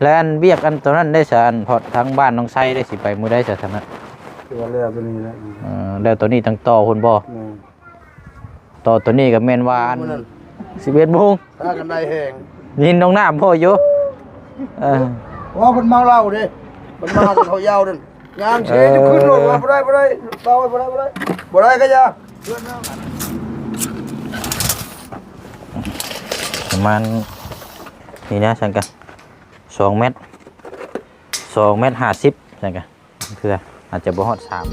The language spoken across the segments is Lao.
ແລະ ອັນວຽກອັນໂຕນັ້ນໄດ້ສະ ອັນພອດທາງບ້ານນ້ອງໄຊໄດ້ຊິໄປມື້ໃດສະທາງນັ້ນ? ຄືວ່າແລ້ວໂຕນີ້ແຫຼະ ເອີ ແລ້ວໂຕນີ້ຕັ້ງຕໍ່ພຸ້ນບໍ່? ແມ່ນ ຕໍ່ໂຕນີ້ກໍແມ່ນວ່າອັນ ມື້ນັ້ນ ສິບເອັດໂມງ ພາກັນໄດ້ແຮງ ຍິນນ້ອງນ້ຳພໍຢູ່ ເອີ ເພາະວ່າເພິ່ນເມົາເຫຼົ້າເດ້ ເພິ່ນມາແຕ່ເຂົາຢາວນັ້ນ ຍ່າງເຊຢູ່ຂຶ້ນລົດວ່າ ເອີ ບໍ່ໄດ້ ບໍ່ໄດ້ ບໍ່ໄດ້ ບໍ່ໄດ້ ບໍ່ໄດ້ກໍຢ່າ ປະມານນີ້ນະ ຊັ້ນກະສອງແມັດ ສອງແມັດຫ້າສິບ ຊັ້ນກະ ເທື່ອອາດຈະບໍ່ຮອດສາມ.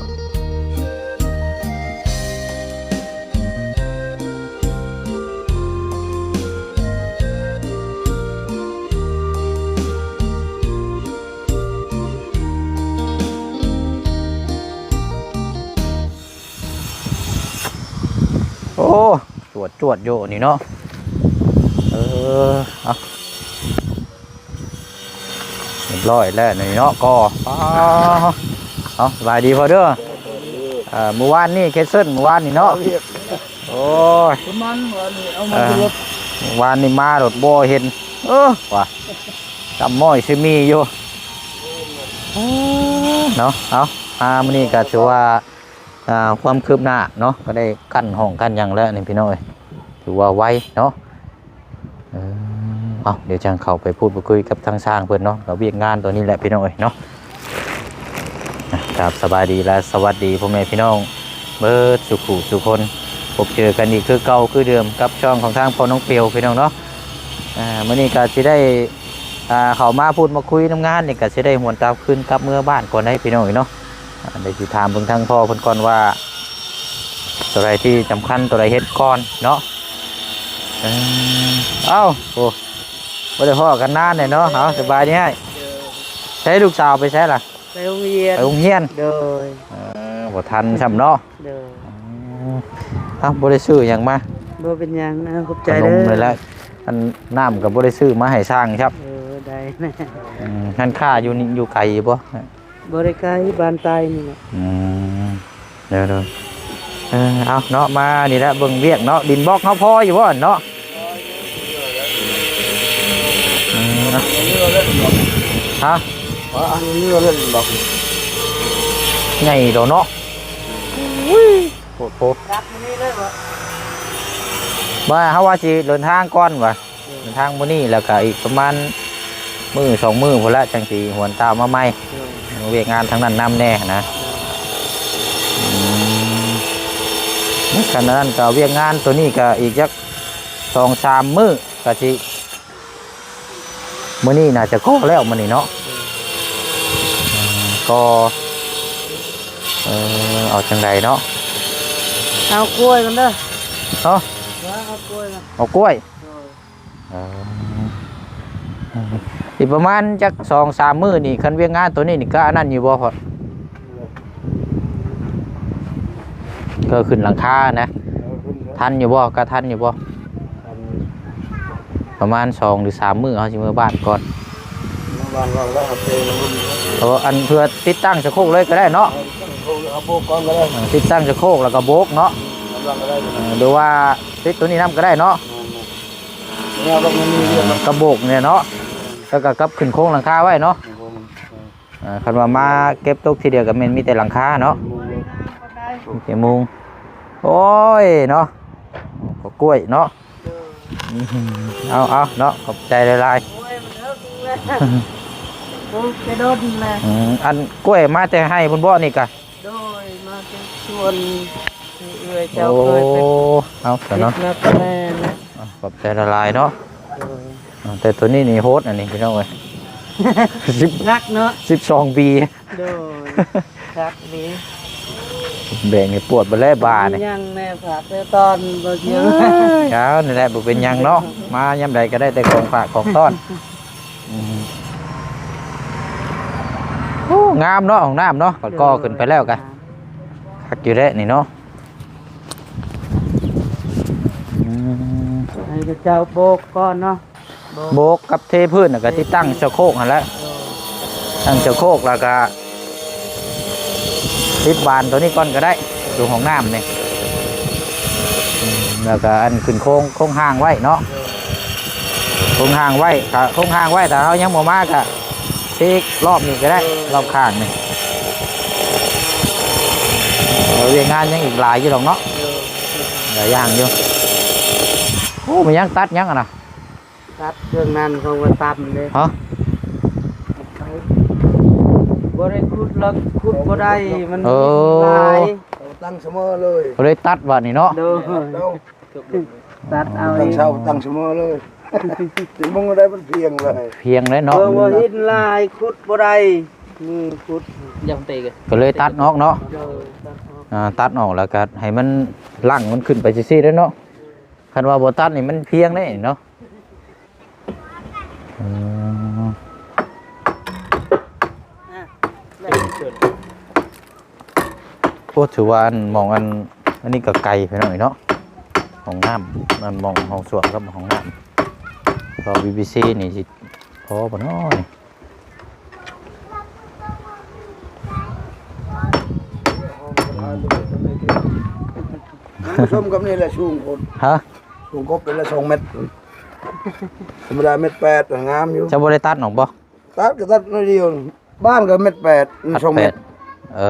ໂອ້ ຈວດໆ ຢູ່ນີ້ເນາະ ເອີ ເອົາ ຮຽບຮ້ອຍແລ້ວນີ້ເນາະ ກໍ ເອົາ ສະບາຍດີພໍ່ເດີ ເອີ ມື້ວານນີ້ແຄນເຊິນ ມື້ວານນີ້ເນາະ ໂອ້ຍ ປະມານມື້ວານນີ້ເອົາມາ ເອີ ລົດ ມື້ວານນີ້ມາລົດບໍ່ເຫັນ ເອີ ວ່າ ຈຳໝ້ອຍຊິມີຢູ່ ເນາະ ເອົາ ອ່າ ມື້ນີ້ກໍຖືວ່າ ອ່າ ຄວາມຄືບໜ້າເນາະ ກໍໄດ້ກັ້ນຫ້ອງກັ້ນຫຍັງແລ້ວນີ້ພີ່ນ້ອງເອີຍ ຖືວ່າໄວເນາະ ເອີ ເອົາ ດຽວຈັ່ງເຂົ້າໄປພູດໄປຄຸຍກັບທາງຊ່າງເພິ່ນເນາະ ກໍວຽກງານຕົວນີ້ແຫຼະພີ່ນ້ອງເອີຍເນາະ ອ່າ ກາບສະບາຍດີ ແລະ ສະຫວັດດີພໍ່ແມ່ພີ່ນ້ອງເບິດສູ່ຜູ້ສູ່ຄົນ ພົບເຈີກັນອີກຄືເກົ່າຄືເດີມກັບຊ່ອງຂອງທາງພໍ່ນ້ອງປຽວພີ່ນ້ອງເນາະ ອ່າ ມື້ນີ້ກໍຊິໄດ້ ອ່າ ເຂົ້າມາພູດມາຄຸຍນຳງານນີ້ ກໍຊິໄດ້ຫວນກັບຄືນກັບເມືອບ້ານກ່ອນໄດ໋ພີ່ນ້ອງເອີຍເນາະ ອ່າ ໄດ້ຊິຖາມເບິ່ງທາງພໍ່ເພິ່ນກ່ອນວ່າ ຕົວໃດທີ່ສຳຄັນ ຕົວໃດເຮັດກ່ອນເນາະ ເອີ ເອົ້າ ໂອ້ ບໍ່ໄດ້ພໍ້ກັນນານແລ້ວເນາະ ເອົາ ສະບາຍດີອ້າຍ ໃຊ້ລູກສາວໄປໃສລະ? ໄປໂຮງຮຽນ ໄປໂຮງຮຽນ ໂດຍ ເອີ ບໍ່ທັນຊ້ຳເນາະ ໂດຍ ອືມ ເອົ້າ ບໍ່ໄດ້ຊື້ຫຍັງມາ? ບໍ່ເປັນຫຍັງ ເອົາ ຂອບໃຈເດີ ຂະໜົມນີ້ແຫຼະ ອັນນ້ຳກໍບໍ່ໄດ້ຊື້ມາໃຫ້ຊ່າງຊ້ຳ ເອີ ໄດ້ ອືມ ຮ້ານຄ້າຢູ່ນີ້ ຢູ່ໄກຢູ່ບໍ່? ບໍ່ໄດ້ໄກ ບ້ານໃຕ້ນີ້ແຫຼະ ອືມ ໂດຍໆ ເອີ ເອົາເນາະ ມານີ້ແຫຼະ ເບິ່ງວຽກເນາະ ດິນບລັອກເຮົາພໍຢູ່ບໍ່ເນາະ? ອືມ ຮະ? ວ່າອັນນີ້ເລີຍດອກ ໃຫຍ່ໂຕເນາະ ໂອ້ໂຫ ລັກມື້ນີ້ເລີຍບໍ່? ວ່າເຮົາວ່າຊິເດີນທາງກ່ອນວ່າ ເດີນທາງມື້ນີ້ ແລ້ວກະອີກປະມານມື້ສອງມື້ພຸ້ນລະ ຈັ່ງຊິຫວນຕາມມາໃໝ່ ໂດຍ ວຽກງານທາງນັ້ນນຳແດ່ນະ ໂດຍ ອືມ ຄັນນັ້ນກະວຽກງານໂຕນີ້ກະອີກຈັກສອງສາມມື້ກະຊິ ມື້ນີ້ໜ້າຈະກໍແລ້ວມື້ນີ້ເນາະ ໂດຍ ກໍ ເອີ ເອົາຈັ່ງໃດເນາະ ເອົາກ້ວຍກ່ອນເດີ ເນາະ ວ່າເອົາກ້ວຍກ່ອນ ເອົາກ້ວຍ ໂດຍ ເອີ ອີກປະມານຈັກສອງສາມມື້ນີ້ ຄັນວຽກງານໂຕນີ້ນີ້ກະອັນນັ້ນຢູ່ບໍ່ພໍ່? ກໍຂຶ້ນຫຼັງຄານະ ເອີ ຂຶ້ນແລ້ວ ທັນຢູ່ບໍ່? ກະທັນຢູ່ບໍ່? ທັນຢູ່ ປະມານສອງຫຼືສາມມື້ເຮົາຊິເມືອບ້ານກ່ອນ ເມືອບ້ານກ່ອນແລ້ວເອົາເປນຳ ເອີ ອັນເພື່ອຕິດຕັ້ງສະໂຄກເລີຍກໍໄດ້ເນາະ ເອີ ຕິດຕັ້ງສະໂຄກເອົາໂບກກ່ອນກໍໄດ້ ເອີ ຕິດຕັ້ງສະໂຄກແລ້ວກໍໂບກເນາະ ກຳລັງກໍໄດ້ ເອີ ຫຼືວ່າຕິດໂຕນີ້ນຳກໍໄດ້ເນາະ ແມ່ນໆ ແນວລະມັນມີວຽກ ກະໂບກນີ້ເນາະ ແລ້ວກໍກັບຂຶ້ນໂຄງຫຼັງຄາໄວ້ເນາະ ເອີ ຄັນວ່າມາເກັບຕົກທີດຽວກໍແມ່ນມີແຕ່ຫຼັງຄາເນາະ ມີແຕ່ມຸງ ໂອ້ຍເນາະ ກໍກ້ວຍເນາະ ເອົາໆ ເນາະ ຂອບໃຈຫຼາຍໆ ໂອ້ຍ ມັນເລິກແລ້ວ ປູກແຕ່ດົນແລ້ວ ອືມ ອັນກ້ວຍມາແຕ່ໄຮ່ພຸ້ນບໍ່ນີ້ກະ? ໂດຍ ມາຈາກສວນທີ່ເອື້ອຍເຈົ້າເຄີຍໄປ ໂອ້ ເອົາຊະເນາະ ເຮັດມາກໍແມ່ນ ອ່ະ ຂອບໃຈຫຼາຍໆເນາະ ໂດຍ ອ່າ ແຕ່ໂຕນີ້ນີ້ໂຫດອັນນີ້ພີ່ນ້ອງເອີຍ ສິບ ໜັກເນາະ ສິບສອງປີ ໂດຍ ຄັກດີ ແບກນີ້ປວດເບິດແລ້ວບ່ານີ້ ຍັງແນ່ ຝາກແຕ່ຕອນບໍ່ເຈີ ເອີຍ ເອົາ ນີ້ແຫຼະ ບໍ່ເປັນຫຍັງເນາະ ມາຍາມໃດກໍໄດ້ແຕ່ຂອງຝາກຂອງຕ້ອນ ອືມ ໂອ້ ງາມເນາະ ຫ້ອງນ້ຳເນາະ ກໍ ເອີ ກໍ່ຂຶ້ນໄປແລ້ວກະ ງາມ ຄັກຢູ່ເດ້ນີ້ເນາະ ອືມ ໃຫ້ເຂົາເຈົ້າໂບກກ່ອນເນາະ ໂບກ ໂບກກັບເທພື້ນ ແລ້ວກໍຕິດຕັ້ງ ແມ່ນ ເຊາະໂຄກຫັ້ນແຫຼະ ເອີ ຕັ້ງເຊາະໂຄກ ແລ້ວກໍຕິດບານໂຕນີ້ກ່ອນກໍໄດ້ ໂຕຫ້ອງນ້ຳນີ້ ອືມ ແລ້ວກໍອັນຂຶ້ນໂຄງ ໂຄງຮ່າງໄວ້ເນາະ ເອີ ຄົງຮ່າງໄວ້ ຖ້າຄົງຮ່າງໄວ້ ຖ້າເຮົາຍັງບໍ່ມາກະເທກຮອບນີ້ກໍໄດ້ ເອີ ຮອບຂ້າງນີ້ ເອີ ວຽກງານຍັງອີກຫຼາຍຢູ່ດອກເນາະ ເອີ ຫຼາຍຢ່າງຢູ່. ໂອ້ ແມ່ນຫຍັງ ຕັດຫຍັງຫັ້ນນະ? ຕັດເຄື່ອງນັ້ນ ເຂົາວ່າຕຳເດ້. ຮະ? ບໍ່ໄດ້ຂຸດ ລະຂຸດບໍ່ໄດ້ ມັນ ເອີ ຫີນຫຼາຍ ເອົາຕັ້ງສະເໝີເລີຍ ບໍ່ໄດ້ຕັດບາດນີ້ເນາະ. ໂດຍ ຕັດເອົາ ຕັ້ງເສົາຕັ້ງສະເໝີເລີຍ ຊິມຸງໄດ້ມັນພຽງເລີຍ ພຽງເລີຍເນາະ ເບິ່ງວ່າຫີນຫຼາຍ ຂຸດບໍ່ໄດ້ ມືຂຸດ ຢ່າງເຕະ ກໍເລີຍຕັດອອກເນາະ. ໂດຍ ຕັດອອກ ອ່າ ຕັດອອກແລ້ວກໍໃຫ້ມັນຫຼັງມັນຂຶ້ນໄປຊື່ໆເດ້ເນາະ. ຄັນວ່າບໍ່ຕັດນີ້ມັນພຽງເດ້ເນາະ. ອືມ ອ່າ ໂອ້ ຖືວ່າອັນ ໝ່ອງອັນ ອັນນີ້ກໍໄກໄປໜ້ອຍເນາະ ຫ້ອງນ້ຳ ອັນໝ່ອງຫ້ອງສ້ວມກັບຫ້ອງນ້ຳ ກໍ ວີ ບີ ຊີ ນີ້ຊິພໍບໍ່ເນາະນີ້? ມັນປະສົມກັບນີ້ແຫຼະ ສູງໂພດ. ຮະ? ສູງກົບເປັນລະສອງແມັດ ທຳມະດາແມັດແປດ ງາມຢູ່. ເຈົ້າບໍ່ໄດ້ຕັດອອກບໍ່? ຕັດກໍຕັດໜ້ອຍດຽວ ບ້ານກໍແມັດແປດ ສອງແມັດ. ເອີ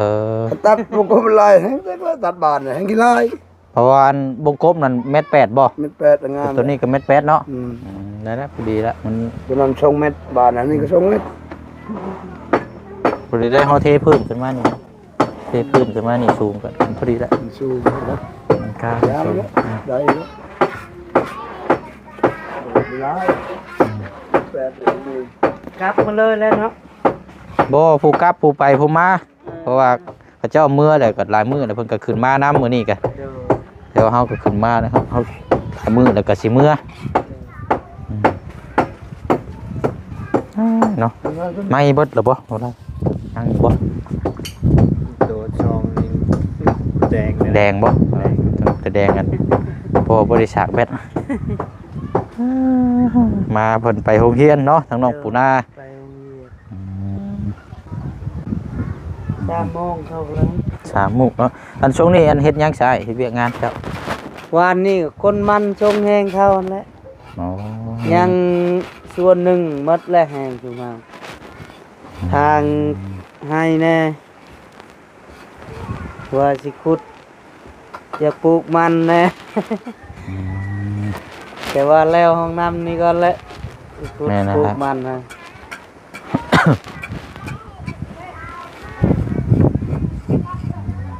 ຕັດບໍ່ກົບຫຼາຍ ແຮງຕັດບ້ານແຮງຂີ້ລາຍ. ເພາະວ່າອັນວົງກົບນັ້ນແມັດແປດບໍ່? ແມັດແປດ ງາມ ຕົວນີ້ກໍແມັດແປດເນາະ. ອືມ ອືມ ໄດ້ລະ ພໍດີລະ ມັນ ຕົວນັ້ນສອງແມັດ ບາດອັນນີ້ກໍສອງແມັດ ພໍດີໄດ້. ເຮົາເທພື້ນຂຶ້ນມານີ້ ເທພື້ນຂຶ້ນມານີ້ສູງກໍພໍດີລະ ມັນສູງ ມັນກາງ ໄດ້ລະ ໄດ້ລະ ໄດ້ລະ ອືມ ກັບມາເລີຍແລ້ວເນາະ. ບໍ່ ຜູ້ກັບ ຜູ້ໄປ ຜູ້ມາ ເອີ ເພາະວ່າເຂົາເຈົ້າເມືອແລ້ວ ກໍຫຼາຍມື້ແລ້ວ ເພິ່ນກໍຂຶ້ນມານຳມື້ນີ້ກະ. ໂດຍ ແຕ່ວ່າເຮົາກໍຂຶ້ນມາແລ້ວ ເຮົາ ເຮົາຫຼາຍມື້ແລ້ວກໍຊິເມືອ. ໂດຍ ອືມ ເນາະ ໄມ້ເບິດແລ້ວບໍ່? ບໍ່ໄດ້ ຍັງຢູ່ບໍ່? ໂຕຊອງນີ້ແດງເດ້ ແດງບໍ່? ແດງ ເອີ ແຕ່ແດງອັນ ເພາະວ່າບໍ່ໄດ້ສາກແບັດ ມາເພິ່ນໄປໂຮງຮຽນເນາະ ທາງນ້ອງ ໂດຍ ປູນາ ໄປໂຮງຮຽນ. ອືມ ສາມໂມງເຂົ້າແລ້ວ ສາມໂມງເນາະ. ອັນຊ່ວງນີ້ອັນເຮັດຫຍັງຊະ ເຮັດວຽກງານເຈົ້າ? ວານນີ້ກໍຄົນມັນຊົງແຮງເຂົາຫັ້ນແຫຼະ. ອໍ ຍັງສ່ວນໜຶ່ງໝົດແຫຼະແຮງຊຸມເຮົາ ອືມ ທາງໄຮ່ແດ່ ວ່າຊິຂຸດ ຢາກປູກມັນແດ່. ອືມ ແຕ່ວ່າແລ້ວຫ້ອງນ້ຳນີ້ກ່ອນແຫຼະ ປູກ ແມ່ນແລ້ວ ປູກມັນນະ.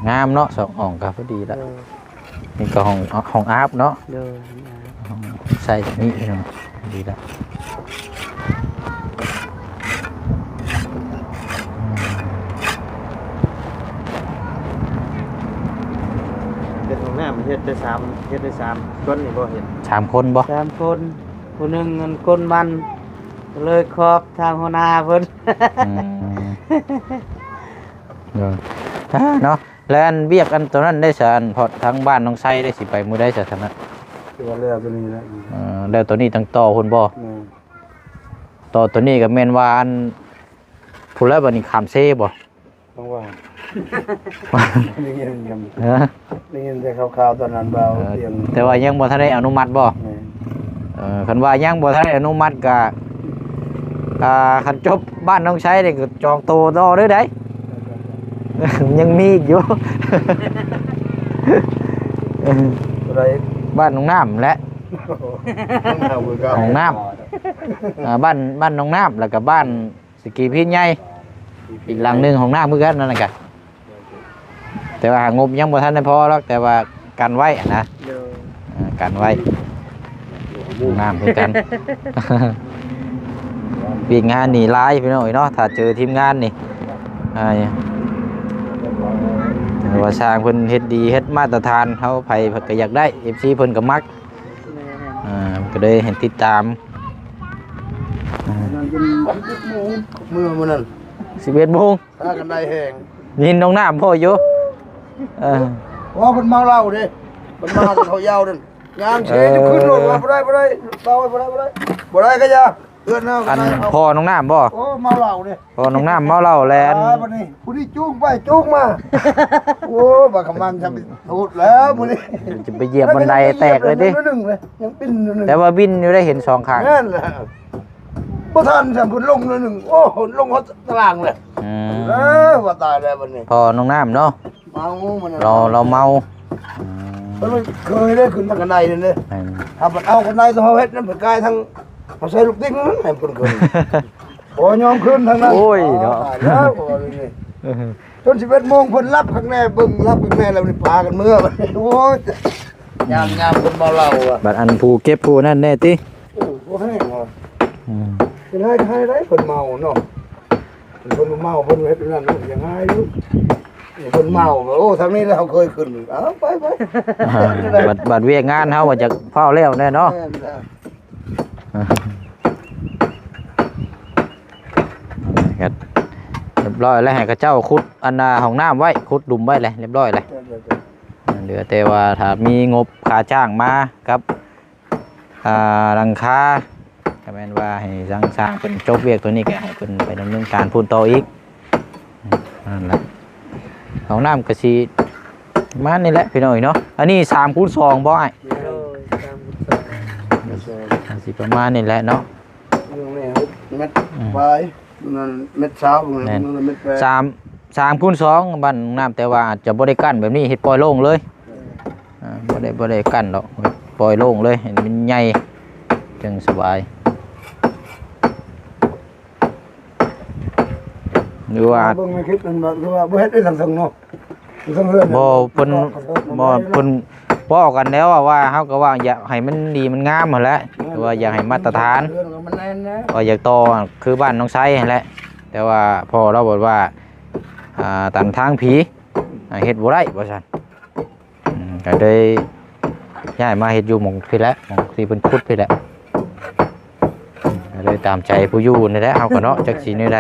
ງາມເນາະ ສອງຫ້ອງກໍພໍດີລະ. ໂດຍ ນີ້ກໍຫ້ອງ ຫ້ອງອາບເນາະ. ໂດຍ ຫ້ອງອາບ ໃສ່ນີ້ເນາະ ດີລະ. ເຮັດຫ້ອງນ້ຳ ເຮັດໄດ້ສາມ ເຮັດໄດ້ສາມຄົນນີ້ບໍ່? ເຮັດສາມຄົນບໍ່? ສາມຄົນ ຜູ້ໜຶ່ງອັນຄົນມັນ ເລີຍຂອບທາງຫົວໜ້າເພິ່ນ. ອືມ ເນາະ ເນາະ. ແລ້ວອັນວຽກອັນໂຕນັ້ນໄດ້ສະ ອັນພອດທາງບ້ານນ້ອງໄຊໄດ້ ຊິໄປມື້ໃດສະ ສະນະ? ຄືວ່າແລ້ວໂຕນີ້ແຫຼະ. ເອີ ແລ້ວໂຕນີ້ຕັ້ງຕໍ່ພຸ້ນບໍ່? ແມ່ນ ຕໍ່ໂຕນີ້ກໍແມ່ນວ່າອັນ ພຸ້ນແລ້ວ ບັດນີ້ຂ້າມເຊບໍ່? ຕ້ອງວ່າ ໄດ້ຍິນ ຮະ? ໄດ້ຍິນແຕ່ຂ່າວໆຕອນນັ້ນວ່າ ເອີ ຕຽງ ແຕ່ວ່າຍັງບໍ່ທັນໄດ້ອະນຸມັດບໍ່? ແມ່ນ ເອີ ຄັນວ່າຍັງບໍ່ທັນໄດ້ອະນຸມັດກະ ອ່າ ຄັນຈົບບ້ານນ້ອງໄຊນີ້ກໍຈອງໂຕຕໍ່ເດີ້ໄດ໋ ຍັງມີອີກຢູ່. ເອີ ບໍ່ໄດ້ ບ້ານໜອງນ້ຳແຫຼະ ຫ້ອງນ້ຳຄືເກົ່າ ຫ້ອງນ້ຳ ອ່າ ບ້ານ ບ້ານໜອງນ້ຳ ແລ້ວກໍບ້ານ ສະກີພີນໃຫຍ່ ອີກຫຼັງໜຶ່ງ ຫ້ອງນ້ຳຄືກັນນັ້ນນະກະ ແຕ່ວ່າຫາງົບຍັງບໍ່ທັນໄດ້ພໍດອກ ແຕ່ວ່າກັນໄວ້ຫັ້ນນະ. ໂດຍ ອ່າ ກັນໄວ້ ຫ້ອງນ້ຳຄືກັນ. ວຽກງານນີ້ຫຼາຍພີ່ນ້ອງເອີຍເນາະ ຖ້າເຈີທີມງານນີ້ ອ່າ ວ່າຊ່າງເພິ່ນເຮັດດີ ເຮັດມາດຕະຖານ ເຮົາໃຜ ໃຜກໍຢາກໄດ້ ເອັຟຊີ ເພິ່ນກໍມັກ. ແມ່ນ ອ່າ ກໍເລີຍໃຫ້ຕິດຕາມ ອ່າ ນັ້ນເປັນສິບເອັດໂມງ ເມື່ອມື້ນັ້ນ ສິບເອັດໂມງ ພາກັນໄດ້ແຮງ ຍິນນ້ອງນ້ຳພໍຢູ່. ເອີ ເພາະວ່າເພິ່ນເມົາເຫຼົ້າເດ້ ເພິ່ນມາແຕ່ເຂົາຢາວນັ້ນ ຍ່າງເຊ ເອີ ຢູ່ຂຶ້ນລົດວ່າບໍ່ໄດ້ ບໍ່ໄດ້ ເບົາໄວ້ ບໍ່ໄດ້ ບໍ່ໄດ້ ບໍ່ໄດ້ກໍຢ່າ ເຮືອນເຮົາ ອັນພໍ່ນ້ອງນ້ຳບໍ່? ໂອ້ ເມົາເຫຼົ້າເດ້. ພໍ່ນ້ອງນ້ຳເມົາເຫຼົ້າແລ້ວ ອ່າ ບັດນີ້ຜູ້ນີ້ຈູງໄປຈູງມາ. ໂອ້ ບັກຂະມັນຈະໄປໂທດແລ້ວມື້ນີ້ ຈະໄປຢຽບບັນໄດແຕກເລີຍຕິ? ໜ້ອຍໜຶ່ງເລີຍ ຍັງປິ່ນໜ້ອຍໜຶ່ງ ແຕ່ວ່າວິນຢູ່ໄດ້ເຫັນສອງຂ້າງ. ແມ່ນແຫຼະ ບໍ່ທັນຊ້ຳ ເພິ່ນລົງໜ້ອຍໜຶ່ງ ໂອ້ ລົງຮອດຕາລ່າງເລີຍ. ອືມ ເອີ ວ່າຕາຍແລ້ວບັດນີ້ ພໍ່ນ້ອງນ້ຳເນາະ. ເມົາ ລາວ ລາວເມົາ. ອືມ ເພິ່ນເຄີຍໄດ້ຂຶ້ນທາງກັນໄດນັ້ນເດ້. ແມ່ນ ຖ້າເພິ່ນເອົາກັນໄດຕົວເຮົາເຮັດນັ້ນ ເພິ່ນກາຍທາງ ເຮົາໃສ່ລູກຕິກນັ້ນໃຫ້ເພິ່ນຂຶ້ນ. ບໍ່ຍອມຂຶ້ນທາງນັ້ນ. ໂອ້ຍເນາະ ຕາຍແລ້ວ ເພິ່ນສິບເອັດໂມງ ເພິ່ນຫຼັບຄັກແນ່ ເບິ່ງຫຼັບຄັກແນ່ ແລ້ວນີ້ພາກັນເມືອ. ໂອ້ຍ ຍາມ ຍາມເພິ່ນເມົາເຫຼົ້າອະ ບັດອັນຜູ້ເກັບຜູ້ນັ້ນແນ່ຕິ? ເອີ ບໍ່ແຮງວ່າ. ອືມ ເປັນໄດ້ ໄດ້ ເພິ່ນເມົາເນາະ. ເພິ່ນບໍ່ເມົາ ເພິ່ນເຮັດແນວນັ້ນ ຍັງຫາຍຢູ່. ເພິ່ນເມົາ ໂອ້ ທາງນີ້ແຫຼະເຮົາເຄີຍຂຶ້ນ. ເອົາ ໄປ ໄປ ອ່າ ບັດ ບັດວຽກງານເຮົາວ່າຈະຟ້າວແລ້ວແນ່ເນາະ. ແມ່ນແຫຼະ ອ່າ ເຮັດຮຽບຮ້ອຍແລ້ວ ໃຫ້ເຂົາເຈົ້າຂຸດ ອັນນ່າ ຫ້ອງນ້ຳໄວ້ ຂຸດຫຼຸມໄວ້ແລ້ວ ຮຽບຮ້ອຍແລ້ວ. ເຫຼືອແຕ່ວ່າຖ້າມີງົບຄ່າຈ້າງມາກັບ ອ່າ ຫຼັງຄາ ກໍແມ່ນວ່າໃຫ້ທາງຊ່າງເພິ່ນຈົບວຽກຕົວນີ້ ກໍໃຫ້ເພິ່ນໄປດຳເນີນການພຸ້ນຕໍ່ອີກ. ນັ້ນແຫຼະ ຫ້ອງນ້ຳກໍຊິປະມານນີ້ແຫຼະພີ່ນ້ອງເອີຍເນາະ. ອັນນີ້ສາມຄູນສອງບໍ່ອ້າຍ? ໂດຍ ສາມຄູນສອງ ກໍຊິປະມານນີ້ແຫຼະເນາະ. ເມດປາຍ ນັ້ນເມັດຊາວ ແມ່ນ ເມັດແປດ ສາມ ສາມຄູນສອງບ້ານນ້ຳ ແຕ່ວ່າອາດຈະບໍ່ໄດ້ກັ້ນແບບນີ້ ເຮັດປ່ອຍໂລ່ງເລີຍ. ເອີ ອ່າ ບໍ່ໄດ້ ບໍ່ໄດ້ກັ້ນດອກ ປ່ອຍໂລ່ງເລີຍ ໃຫ້ມັນໃຫຍ່ ຈຶ່ງສະບາຍ. ຫຼືວ່າເບິ່ງໃນຄລິບນັ້ນ ຄືວ່າບໍ່ເຮັດໄດ້ທັງເທິງເນາະ. ບໍ່ ເພິ່ນ ບໍ່ ເພິ່ນເວົ້າກັນແລ້ວວ່າ ເຮົາກໍວ່າຢາກໃຫ້ມັນດີມັນງາມຫັ້ນແຫຼະ ແມ່ນ ແຕ່ວ່າຢາກໃຫ້ມາດຕະຖານ ວ່າຢາກຕໍ່ຄືບ້ານນ້ອງໄຊຫັ້ນແຫຼະ. ແຕ່ວ່າພໍ່ລາວບອກວ່າ ອ່າ ຕັນທາງຜີ ອ່າ ເຮັດບໍ່ໄດ້ວ່າຊັ້ນ. ອືມ ກໍເລີຍຍ້າຍມາເຮັດຢູ່ໝ່ອງພີ້ແຫຼະ ໝ່ອງທີ່ເພິ່ນຂຸດພີ້ແຫຼະ. ອືມ ກໍເລີຍຕາມໃຈຜູ້ຢູ່ນີ້ແຫຼະ ເຮົາກໍເນາະ ຈັກຊິແນວໃດ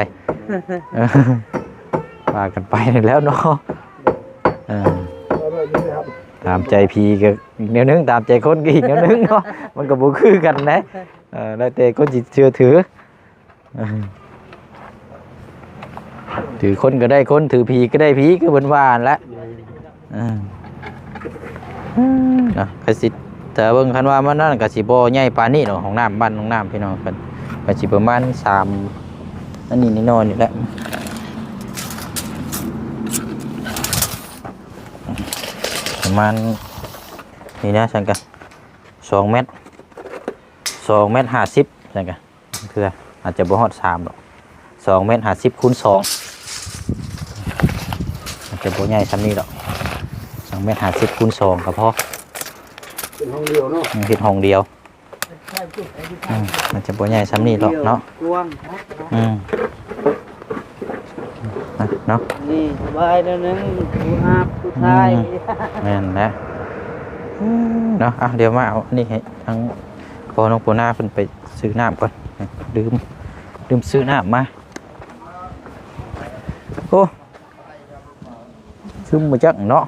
ເອີ ວ່າກັນໄປນີ້ແຫຼະເນາະ. ເອີ ຕາມໃຈຜີກໍອີກແນວໜຶ່ງ ຕາມໃຈຄົນກໍອີກແນວໜຶ່ງເນາະ ມັນກໍບໍ່ຄືກັນເດ້. ເອີ ແລ້ວແຕ່ຄົນຊິເຊື່ອຖື. ເອີ ຖືຄົນກໍໄດ້ຄົນ ຖືຜີກໍໄດ້ຜີ ຄືເພິ່ນວ່າຫັ້ນແຫຼະ. ເອີ ເນາະ ກໍຊິ ແຕ່ເບິ່ງຄັນວ່າມັນນັ້ນກໍຊິບໍ່ໃຫຍ່ປານນີ້ດອກ ຫ້ອງນ້ຳ ບ້ານຫ້ອງນ້ຳພີ່ນ້ອງ ກໍ ກໍຊິປະມານສາມ ອັນນີ້ນ້ອຍໆນີ້ແຫຼະ ປະມານນີ້ນະ ຊັ້ນກໍສອງແມັດ ສອງແມັດຫ້າສິບ ຊັ້ນກໍ ເທື່ອ ອາດຈະບໍ່ຮອດສາມດອກ ສອງແມັດຫ້າສິບຄູນສອງ ອາດຈະບໍ່ໃຫຍ່ສ່ຳນີ້ດອກ ສອງແມັດຫ້າສິບຄູນສອງກໍພໍ. ເປັນຫ້ອງດຽວເນາະ ເຮັດຫ້ອງດຽວ. ອືມ ອາດຈະບໍ່ໃຫຍ່ສ່ຳນີ້ດອກເນາະ ກວ້າງ ອືມ ນະເນາະ ນີ້ສະບາຍແນວໜຶ່ງ ຜູ້ຮັບຜູ້ຖ່າຍ ອືມ ແມ່ນແຫຼະ ອືມ ເນາະ. ອ່ະ ດຽວມາເອົາອັນນີ້ໃຫ້ທາງພໍ່ນ້ອງປູນາເພິ່ນໄປຊື້ນ້ຳກ່ອນ ລືມ ລືມຊື້ນ້ຳມາ. ໂອ້ ຊຶມມາຈັກເນາະ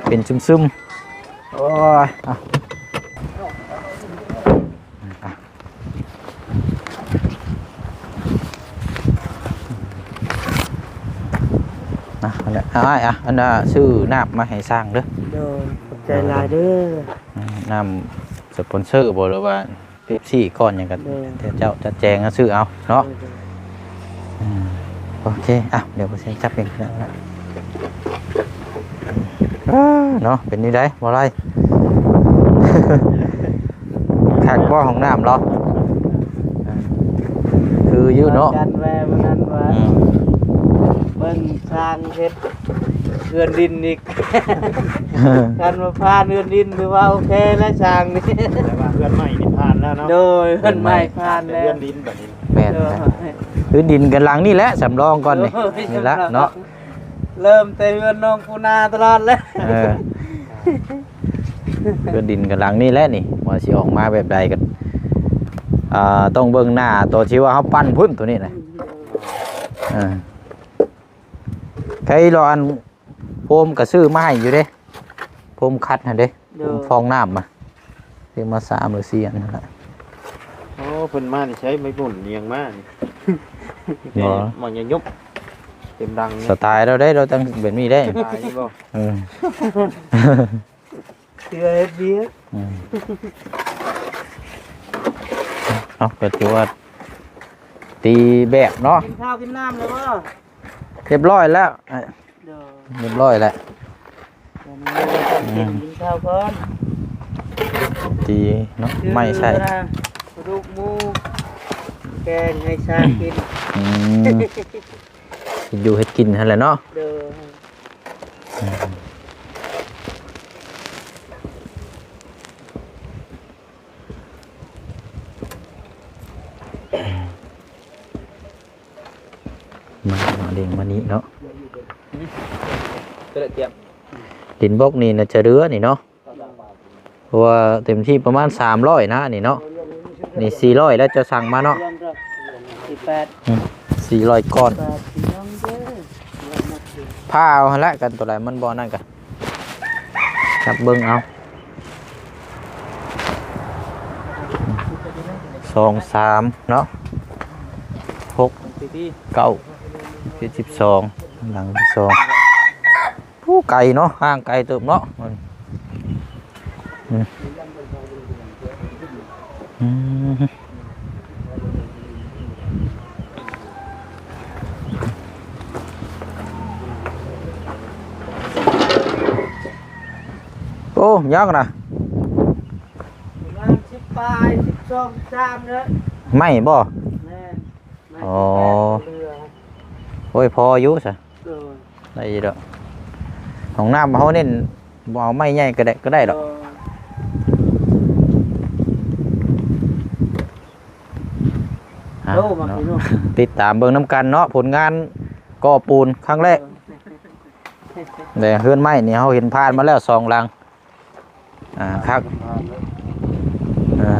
ເປັນຊຶມໆ ໂອ້ຍ ອ່ະ ອ່ະ ອ່ະ ອັນນັ້ນ ອ້າຍ ອ່ະ ອັນນ່າ ຊື້ນ້ຳມາໃຫ້ຊ່າງເດີ. ໂດຍ ຂອບໃຈຫຼາຍເດີ. ອ່າ ນ້ຳສະປອນເຊີບໍ່ ຫຼືວ່າ ເປັບຊີ ກ້ອນຫຍັງກໍ ແມ່ນ ແຕ່ເຈົ້າຈັດແຈງເອົາ ຊື້ເອົາເນາະ. ໂດຍ ໂດຍ ອືມ ໂອເຄ ອ່ະ ດຽວບໍ່ເຊັນຈັບເອງກໍໄດ້. ເອີ ເນາະ ເປັນຈັ່ງໃດ ບໍ່ໄດ້ ຄັກບໍ່ຫ້ອງນ້ຳເນາະ? ອ່າ ຄືຢູ່ເນາະ ກັນແວ່ມື້ນັ້ນວ່າ ອືມ ເບິ່ງຊ່າງເຮັດ ເຮືອນດິນອີກ ຄັນວ່າຜ່ານເຮືອນດິນຖືວ່າໂອເຄແລ້ວຊ່າງນີ້ ແຕ່ວ່າເຮືອນໃໝ່ນີ້ຜ່ານແລ້ວເນາະ. ໂດຍ ເຮືອນໃໝ່ຜ່ານແລ້ວ ເຮືອນດິນບັດນີ້ ແມ່ນ ໂດຍ ແຫຼະ ເຮືອນດິນກັນຫຼັງນີ້ແຫຼະ ສຳລອງກ່ອນນີ້ ໂດຍ ນີ້ລະເນາະ ເລີ່ມແຕ່ເຮືອນນ້ອງປູນາຕະຫຼອດແລ້ວ ເອີ ເຮືອນດິນກັນຫຼັງນີ້ແຫຼະນີ້ ວ່າຊິອອກມາແບບໃດກໍ ອ່າ ຕ້ອງເບິ່ງໜ້າໂຕທີ່ວ່າເຮົາປັ້ນພຸ້ນ ໂຕນີ້ນະ ອ່າ ໃຜລະ ອັນ ໂຟມກໍຊື້ມາໃຫ້ຢູ່ເດ້ ໂຟມຂັດຫັ້ນເດ້ ໂດຍ ໂຟມຟອງນ້ຳມາ ຊື້ມາສາມຫຼືສີ່ອັນຫັ້ນລະ ໂອ້ ເພິ່ນມາແຕ່ໃສ ໄມ້ບຸນຫຍັງມານີ້? ບໍ່ ມັນຫຍັງຍຸບເຕັມດັງນີ້ ສະໄຕລາວເດ້ ລາວຕັ້ງແບບນີ້ເດ້ ສະໄຕນີ້ບໍ່? ເອີ ເທື່ອເຮັດວຽກ ອືມ ເອົາ ກໍຖືວ່າຕີແບບເນາະ ກິນຂ້າວກິນນ້ຳແລ້ວບໍ່? ຮຽບຮ້ອຍແລ້ວ ໂດຍ ຮຽບຮ້ອຍແລ້ວ ຕອນນີ້ ອືມ ກິນ ກິນຂ້າວກ່ອນ ຕີເນາະ ໄມ້ໃສ່ ປາດຸກໝູ ແກງໃຫ້ຊ້າງກິນ ອືມ ເຮັດຢູ່ເຮັດກິນຫັ້ນແຫຼະເນາະ ໂດຍ ອືມ ມາ ມາເລັ່ງມານີ້ເນາະ ດິນບລັອກນີ້ໜ້າຈະເຫຼືອນີ້ເນາະ ເພາະວ່າເຕັມທີ່ປະມານສາມຮ້ອຍນະນີ້ເນາະ ນີ້ສີ່ຮ້ອຍແລ້ວເຈົ້າສັ່ງມາເນາະ ສີ່ແປດ ອືມ ສີ່ຮ້ອຍກ້ອນ ແປດ ພີ່ນ້ອງເດີ ພາເອົາຫັ້ນແຫຼະ ກັນຕົວໃດມັນບໍ່ນັ້ນກະ ຈັບເບິ່ງເອົາ ສອງ ສາມເນາະ ຫົກ ເກົ້າ ເຈັດ ສິບສອງ ຫຼັງສິບສອງ ຜູ້ໄກເນາະ ຫ່າງໄກເຕີບເນາະ ອືມ ອືມ. ໂອ້ ຍາວນະ ປະມານສິບປາຍ ສິບສອງ ສິບສາມເດີ ໄມ້ບໍ່? ແມ່ນ ໄມ້ ອໍ ສິບແປດເຫຼືອ ໂອ້ຍ ພໍຢູ່ຊະ ໂດຍ ໄດ້ຢູ່ດອກ ຫ້ອງນ້ຳເຮົາເນັ້ນ ບໍ່ເອົາໄມ້ໃຫຍ່ກໍໄດ້ ກໍໄດ້ດອກ ເອີ ເນາະ ຕິດຕາມເບິ່ງນຳກັນເນາະ ຜົນງານກໍ່ປູນຄັ້ງແລກ ເອີ ແຕ່ເຮືອນໄມ້ນີ້ເຮົາເຫັນຜ່ານມາແລ້ວສອງຫຼັງ ອ່າ ຄັກ ອ່າ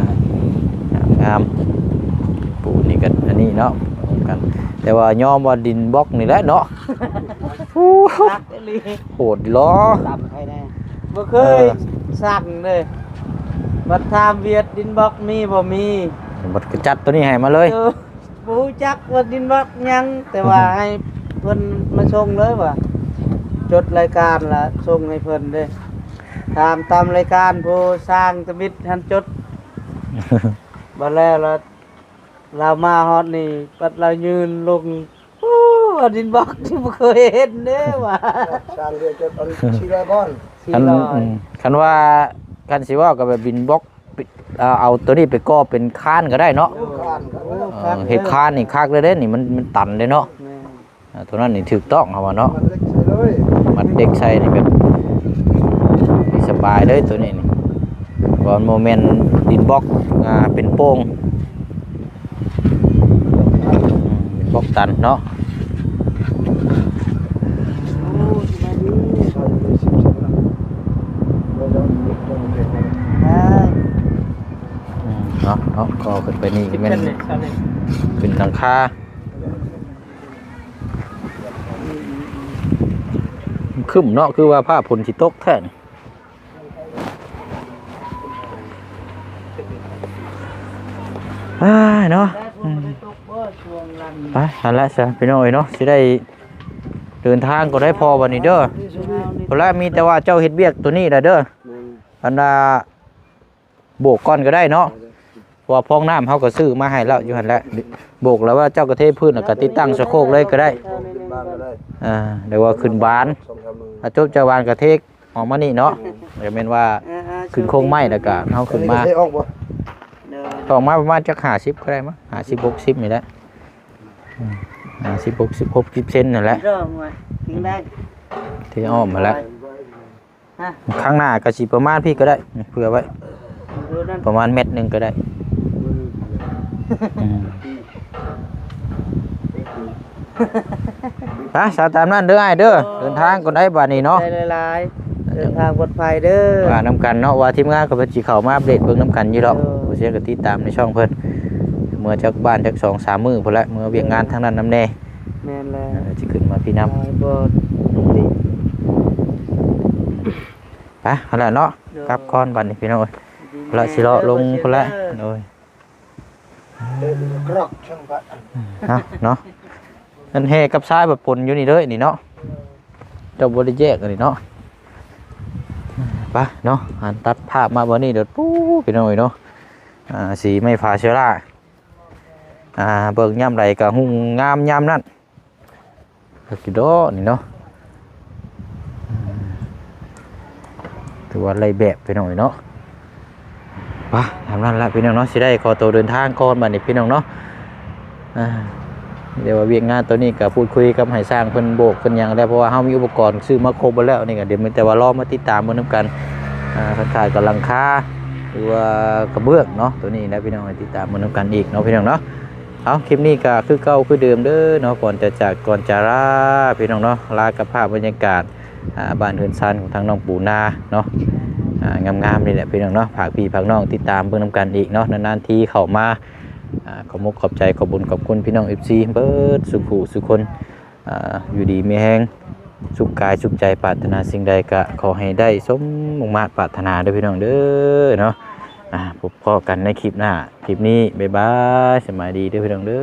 ງາມໆ ປູນນີ້ກໍອັນນີ້ເນາະ ກັນ ແຕ່ວ່າຍອມວ່າດິນບລັອກນີ້ແຫຼະເນາະ ຄັກອີ່ຫຼີ ໂຫດອີ່ຫຼໍ ຕ່ຳໃຜແນ່ ບໍ່ເຄີຍ ເອີ ສັ່ງເດ້ ບັດຖາມຫວຽດດິນບລັອກມີບໍ່? ມີ ບັດກໍຈັດໂຕນີ້ໃຫ້ມາເລີຍ ເອີ ບໍ່ຮູ້ຈັກວ່າດິນບລັອກຫຍັງ ແຕ່ວ່າໃຫ້ເພິ່ນມາສົ່ງເລີຍວ່າ ຈົດລາຍການລະສົ່ງໃຫ້ເພິ່ນເດ້ ຖາມຕາມລາຍການຜູ້ສ້າງທຳອິດຫັ້ນຈົດ ບັດແລ້ວລະ ລາວມາຮອດນີ້ ບັດລາວຍື່ນລົງ ໂອ້ ວ່າດິນບລັອກທີ່ບໍ່ເຄີຍເຫັນເດ້ວ່າ ສ້າງເຮືອນຈັກອັນ ສີ່ຮ້ອຍກ້ອນ ສີ່ຮ້ອຍ ຄັນ ອືມ ຄັນວ່າ ຄັນຊິເວົ້າກໍແບບດິນບລັອກ ເອົາ ເອົາໂຕນີ້ໄປກໍ່ເປັນຄານກໍໄດ້ເນາະ ໂອ້ ຄານກໍໄດ້ ເອີ ເຮັດຄານນີ້ຄັກເລີຍເດ້ນີ້ ມັນ ມັນຕັນເດ້ເນາະ ແມ່ນ ອ່າ ໂຕນັ້ນນີ້ຖືກຕ້ອງເຮົາວ່າເນາະ ມັດເດັກໃສ່ນີ້ແບບ ນີ້ສະບາຍເລີຍໂຕນີ້ນີ້ ເພາະວ່າມັນບໍ່ແມ່ນດິນບລັອກ ອ່າ ເປັນໂປ່ງ ອືມ ບລັອກຕັນເນາະ ອືມ ເນາະ ເນາະ ກໍຂຶ້ນໄປນີ້ແມ່ນຂຶ້ນຫຼັງຄາ ຄຶ້ມເນາະ ຄືວ່າຟ້າຝົນຊິຕົກແທ້ນີ້. ອ້າຍເນາະ ອືມ ໄປ ຫັ້ນລະຊະພີ່ນ້ອງເອີຍເນາະ ຊິໄດ້ເດີນທາງກໍໄດ້ພໍບັດນີ້ເດີ ພຸ້ນລະ ມີແຕ່ວ່າເຈົ້າເຮັດວຽກໂຕນີ້ລະເດີ ອັນນ່າ ໂບກກ່ອນກໍໄດ້ເນາະ ເພາະວ່າພອງນ້ຳເຮົາກໍຊື້ມາໃຫ້ແລ້ວຢູ່ຫັ້ນແຫຼະ ໂບກແລ້ວວ່າເຈົ້າກໍເທພື້ນ ແລ້ວກໍຕິດຕັ້ງສະໂຄກເລີຍກໍໄດ້ ອ່າ ຫຼືວ່າຂຶ້ນບານ ຖ້າຈົບຈາກບານກໍເທ ອອກມານີ້ເນາະ ກໍແມ່ນວ່າ ອ່າໆ ຂຶ້ນໂຄງໄມ້ແລ້ວກໍເຮົາຂຶ້ນມາ ເທອອກບໍ່? ໂດຍ ອອກມາປະມານຈັກຫ້າສິບກໍໄດ້ມັ້ງ ຫ້າສິບ ຫົກສິບນີ້ແຫຼະ ອືມ ຫ້າສິບ ຫົກສິບ ຫົກສິບເຊັນນັ້ນແຫຼະ ເທອ້ອມຫັ້ນແຫຼະ ຂ້າງໜ້າກໍຊິປະມານພີ້ກໍໄດ້ ເຜື່ອໄວ້ ປະມານແມັດໜຶ່ງກໍໄດ້ ອືມ ໄປ ສາ ຕາມນັ້ນເດີອ້າຍເດີ ເດີນທາງກ່ອນໄດ໋ບາດນີ້ເນາະ ຂອບໃຈຫຼາຍໆ ເດີນທາງປອດໄພເດີ ວ່ານຳກັນເນາະ ວ່າທີມງານກໍເພິ່ນຊິເຂົ້າມາອັບເດດເບິ່ງນຳກັນຢູ່ດອກ ໂອ້ ບໍ່ເສຍກໍຕິດຕາມໃນຊ່ອງເພິ່ນ ເມືອຈັກບ້ານຈັກສອງສາມມື້ພຸ້ນແຫຼະ ເມືອວຽກງານທາງນັ້ນນຳແດ່ ແມ່ນແລ້ວ ເອີ ຊິຂຶ້ນມາພີ້ນຳ ໄປ ຫັ້ນແຫຼະເນາະ ກັບກ່ອນບາດນີ້ພີ່ນ້ອງເອີຍ ລະຊິເລາະລົງພຸ້ນແຫຼະ ໂດຍ ກຣອກເຊິ່ງວ່າ ເອົາເນາະ ອັນແຮ່ກັບຊາຍບັດປົນຢູ່ນີ້ເລີຍນີ້ເນາະ ເຈົ້າບໍ່ໄດ້ແຍກອັນນີ້ເນາະ ໄປເນາະ ອັນຕັດພາບມາບັດນີ້ເດີ ປູ້ ພີ່ນ້ອງເອີຍເນາະ ອ່າ ສີໄມ້ຜາເຊລາ ອ່າ ເບິ່ງຍາມໃດກໍຮຸ່ງງາມຍາມນັ້ນ ຄັກຢູ່ດອກນີ້ເນາະ ຖືວ່າໄລ່ແບບພີ່ນ້ອງເອີຍເນາະ ໄປ ຕາມນັ້ນລະພີ່ນ້ອງເນາະ ຊິໄດ້ຂໍໂຕເດີນທາງກ່ອນບັດນີ້ພີ່ນ້ອງເນາະ ອ່າ ແຕ່ວ່າວຽກງານໂຕນີ້ກໍພູດຄຸຍກັບໃຫ້ຊ່າງເພິ່ນໂບກເພິ່ນຫຍັງແລ້ວ ເພາະວ່າເຮົາມີອຸປະກອນຊື້ມາຄົບເບິດແລ້ວ ນີ້ກໍດຽວມີແຕ່ວ່າລໍມາຕິດຕາມເບິ່ງນຳກັນ ອ່າ ຄັນຂາດກໍຫຼັງຄາ ຫຼືວ່າກະເບື້ອງເນາະ ໂຕນີ້ແຫຼະພີ່ນ້ອງ ຕິດຕາມເບິ່ງນຳກັນອີກເນາະພີ່ນ້ອງເນາະ ເອົາ ຄລິບນີ້ກໍຄືເກົ່າຄືເດີມເດີເນາະ ກ່ອນຈະຈາກ ກ່ອນຈະລາພີ່ນ້ອງເນາະ ລາກັບພາບບັນຍາກາດ ອ່າ ບ້ານເຮືອນຊານຂອງທາງນ້ອງປູນາເນາະ ອ່າ ງາມໆ ນີ້ແຫຼະພີ່ນ້ອງເນາະ ຝາກພີ່ຝາກນ້ອງຕິດຕາມເບິ່ງນຳກັນອີກເນາະ ນານໆ ທີເຂົ້າມາ ອ່າ ຂອບອົກຂອບໃຈ ຂອບບຸນຂອບຄຸນພີ່ນ້ອງ ເອັຟຊີ ເບິດສູ່ຜູ້ສູ່ຄົນ ອ່າ ຢູ່ດີມີແຮງ ສຸກກາຍສຸກໃຈ ປາດຖະໜາສິ່ງໃດກະຂໍໃຫ້ໄດ້ສົມມຸ່ງມາດປາດຖະໜາເດີພີ່ນ້ອງເດີເນາະ ອ່າ ພົບພໍ້ກັນໃນຄລິບໜ້າ ຄລິບນີ້ ບາຍບາຍ ສະບາຍດີເດີພີ່ນ້ອງເດີ.